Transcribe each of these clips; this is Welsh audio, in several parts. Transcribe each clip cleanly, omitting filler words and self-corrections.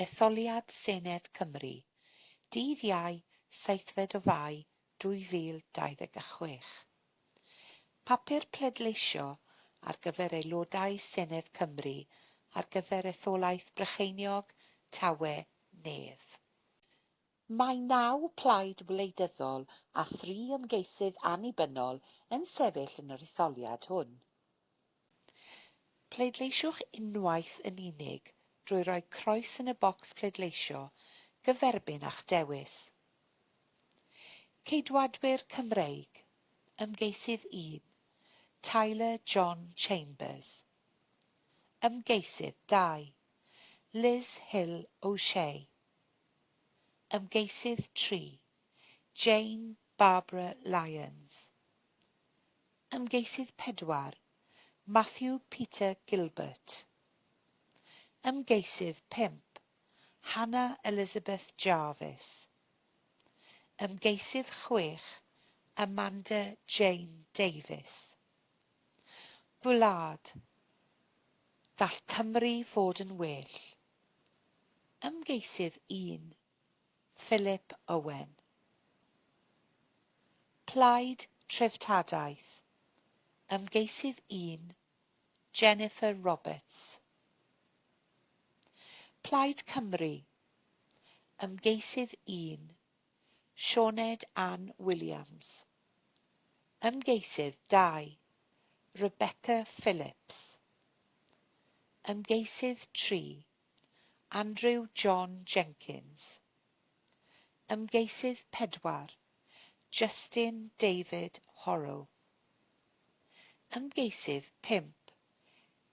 Etholiad Senedd Cymru, dydd Iau, seithfed o Fai 2026. Papur pleidleisio ar gyfer Aelodau Senedd Cymru ar gyfer etholaeth Brycheiniog, Tawe, Nedd. Mae naw plaid wleidyddol a thri ymgeisydd annibynnol yn sefyll yn yr etholiad hwn. Pleidleisiwch unwaith yn unig drwy roi croes yn y bocs pleidleisio gyferbyn â'ch dewis. Ceidwadwyr Cymreig, Ymgeisydd 1, Tyler John Chambers. Ymgeisydd 2, Liz Hill O'Shea. Ymgeisydd 3, Jane Barbara Lyons. Ymgeisydd 4, Matthew Peter Gilbert. Ymgeisydd 5, Hannah Elizabeth Jarvis. Ymgeisydd 6, Amanda Jane Davies. Gwlad. Gall Cymru fod yn well. Ymgeisydd 1, Philip Owen. Plaid Treftadaeth. Ymgeisydd 1, Jennifer Roberts. Plaid Cymru. Ymgeisydd 1, Sioned Ann Williams. Ymgeisydd 2, Rebecca Phillips. Ymgeisydd 3, Andrew John Jenkins. Ymgeisydd 4, Justin David Horrow. Ymgeisydd 5,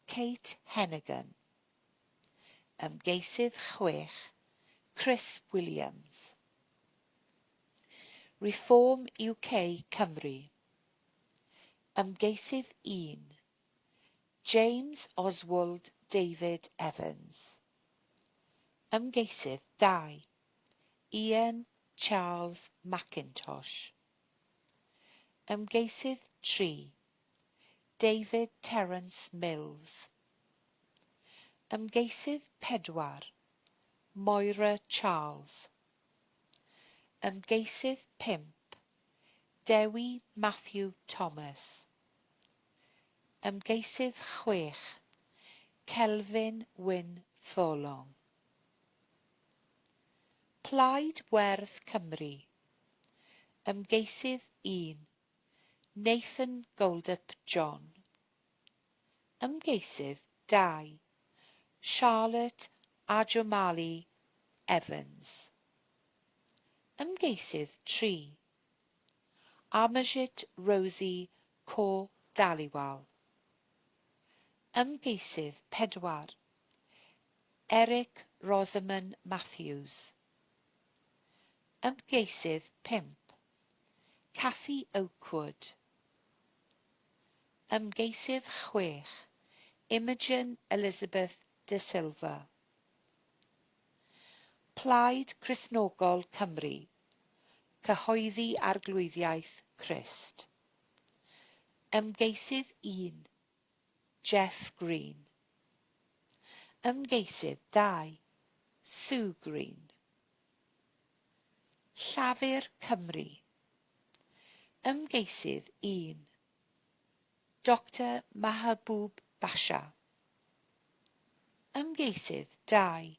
Kate Hennigan. Ymgeisydd 6, Chris Williams. Reform UK Cymru. Ymgeisydd 1, James Oswald David Evans. Ymgeisydd 2, Ian Charles Mackintosh. Ymgeisydd 3, David Terence Mills. Ymgeisydd 4, Moira Charles. Ymgeisydd 5, Dewi Matthew Thomas. Ymgeisydd 6, Kelvin Wyn Furlong. Plaid Werdd Cymru. Ymgeisydd 1, Nathan Goldup John. Ymgeisydd 2, Charlotte Ajomali Evans. Ymgeisydd 3, Amarjit Rosie Kaur Dhaliwal. Ymgeisydd 4, Eric Rosamond Matthews. Ymgeisydd 5, Cathy Oakwood. Ymgeisydd 6, Imogen Elizabeth De Silva. Plaid Cristnogol Cymru, Cyhoeddi Arglwyddiaeth Crist. Ymgeisydd 1, Jeff Green. Ymgeisydd 2, Sue Green. Llafur Cymru. Ymgeisydd 1, Doctor Mahabub Basha. Ymgeisydd 2,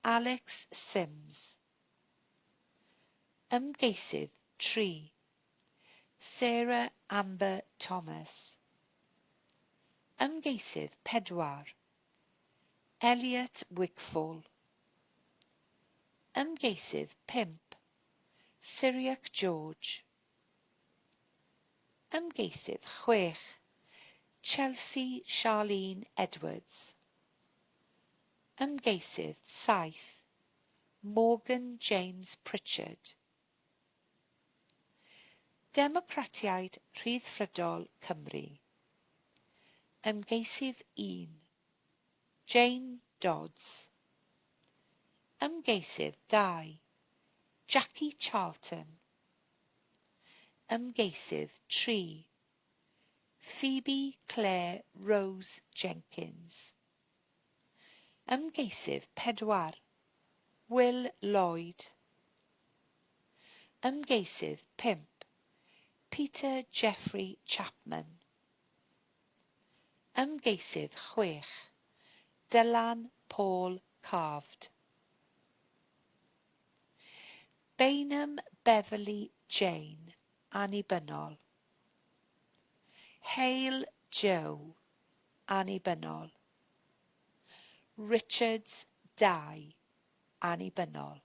Alex Sims. Ymgeisydd 3, Sarah Amber Thomas. Ymgeisydd 4, Elliot Wigfall. Ymgeisydd 5, Syriac George. Ymgeisydd 6, Chelsea Charlene Edwards. Ymgeisydd 7, Morgan James Pritchard. Democratiaid Rhyddfrydol Cymru. Ymgeisydd 1, Jane Dodds. Ymgeisydd 2, Jackie Charlton. Ymgeisydd 3, Phoebe Claire Rose Jenkins. Ymgeisydd 4, Will Lloyd. Ymgeisydd 5, Peter Jeffrey Chapman. Ymgeisydd 6, Dylan Paul Carved. Bainham Beverley Jane, Annibynnol. Hale Joe, Annibynnol. Richards Dai, Annibynnol.